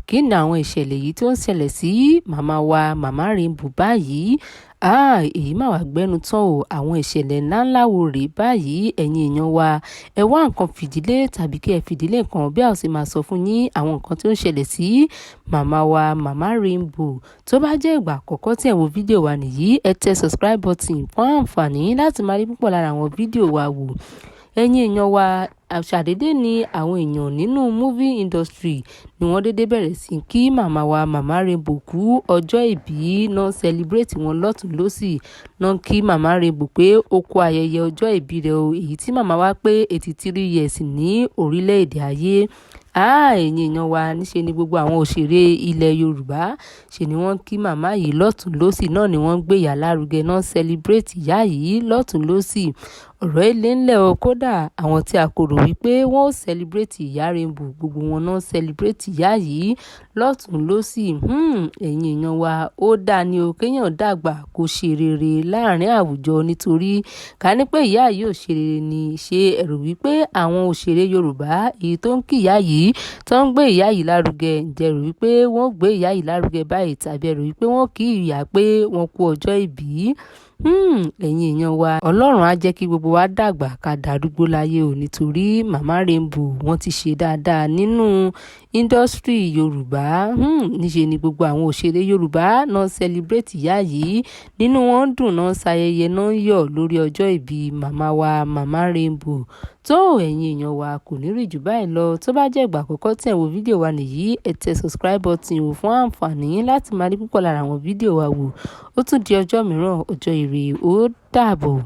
Kí ni àwọn ìṣẹ̀lẹ̀ yìí tó ń ṣẹlẹ̀ sí màmá wa, Màmá Rainbow báyìí? Èyí mà wá gbẹ́nu tán o. Àwọn ìṣẹ̀lẹ̀ ńláńlá wo rèé báyìí, ẹ̀yin èèyàn wa? Ẹ wá nǹkan fìdílé tàbí kí ẹ fìdílé nǹkan bí a ó ṣe máa sọ fún yín àwọn nǹkan tí ó ń ṣẹlẹ̀ sí màmá wa, Màmá Rainbow. Tó bá jẹ́ ìgbà àkọ́kọ́ tí ẹ̀ ń wo fídíò wa nìyí, ẹ tẹ subscribe button fún àǹfààní láti máa rí púpọ̀ lára àwọn fídíò wa wò. Ẹ̀yin èèyàn wa, ṣàdédé ni àwọn èèyàn nínú movie industry ni wọ́n dédé bẹ̀rẹ̀ sí kí màmá wa, Màmá Rainbow kú ọjọ́ ìbí náà, celebrate wọn lọ́tùn lósì náà, kí Màmá Rainbow pé ó kú ayẹyẹ ọjọ́ ìbí rẹ̀ o, èyí tí màmá wa pé 83 years ní orílẹ̀-èdè ayé. Ẹ̀yin èèyàn wa, níṣe ni gbogbo àwọn òṣèré ilẹ̀ Yorùbá ṣe ni wọ́n kí màmá yìí lọ́tùn lósì náà, ni wọ́n ń gbé ìyá lárugẹ náà, celebrate ìyá yìí lọ́tùn lósì. Ọ̀rọ̀ ilé ńlẹ̀ o. Kódà àwọn tí a kò rò wípé wọ́n ó celebrate ìyá Rainbow, gbogbo wọn náà celebrate ìyá yìí lọ́tùn lósì. Ẹ̀yin èèyàn wa, ó dáa ní o kéèyàn dàgbà kó ṣe rere láàrin àwùjọ, nítorí ká ní pé ìyá yìí ò ṣe rere ni, ṣé ẹ rò wípé àwọn òṣèré Yorùbá èyí tó ń kí ìyá yìí, tó ń gbé ìyá yìí lárugẹ, ǹjẹ́ rò wípé wọ́n gbé ìyá yìí lárugẹ báyìí, tàbí ẹ rò wípé wọ́n kí ìyá pé wọ́n kú ọjọ́ ìbí? Ẹ̀yin èèyàn wa, Ọlọ́run á jẹ́ kí gbogbo wa dàgbà ká darúgbó láyé o, nítorí Màmá Rainbow, wọ́n ti ṣe dáadáa nínú industry Yorùbá. Níṣe ni gbogbo àwọn òṣèré Yorùbá náà celebrate ìyá yìí, nínú wọn dùn náà, ṣayẹyẹ náà, ń yọ̀ lórí ọjọ́ ìbí màmá wa, Màmá Rainbow. Tó, ẹ̀yin èèyàn wa, kò ní rí jù báyìí lọ. Tó bá jẹ́ ìgbà àkọ́kọ́ tí ẹ̀ ń wo fídíò wa nìyí, ẹ tẹ subscribe button o fún àǹfààní láti máa rí púpọ̀ lára àwọn fídíò wa wò. Ó tún di ọjọ́ mìíràn, ọjọ́ ire, ó dàbọ̀.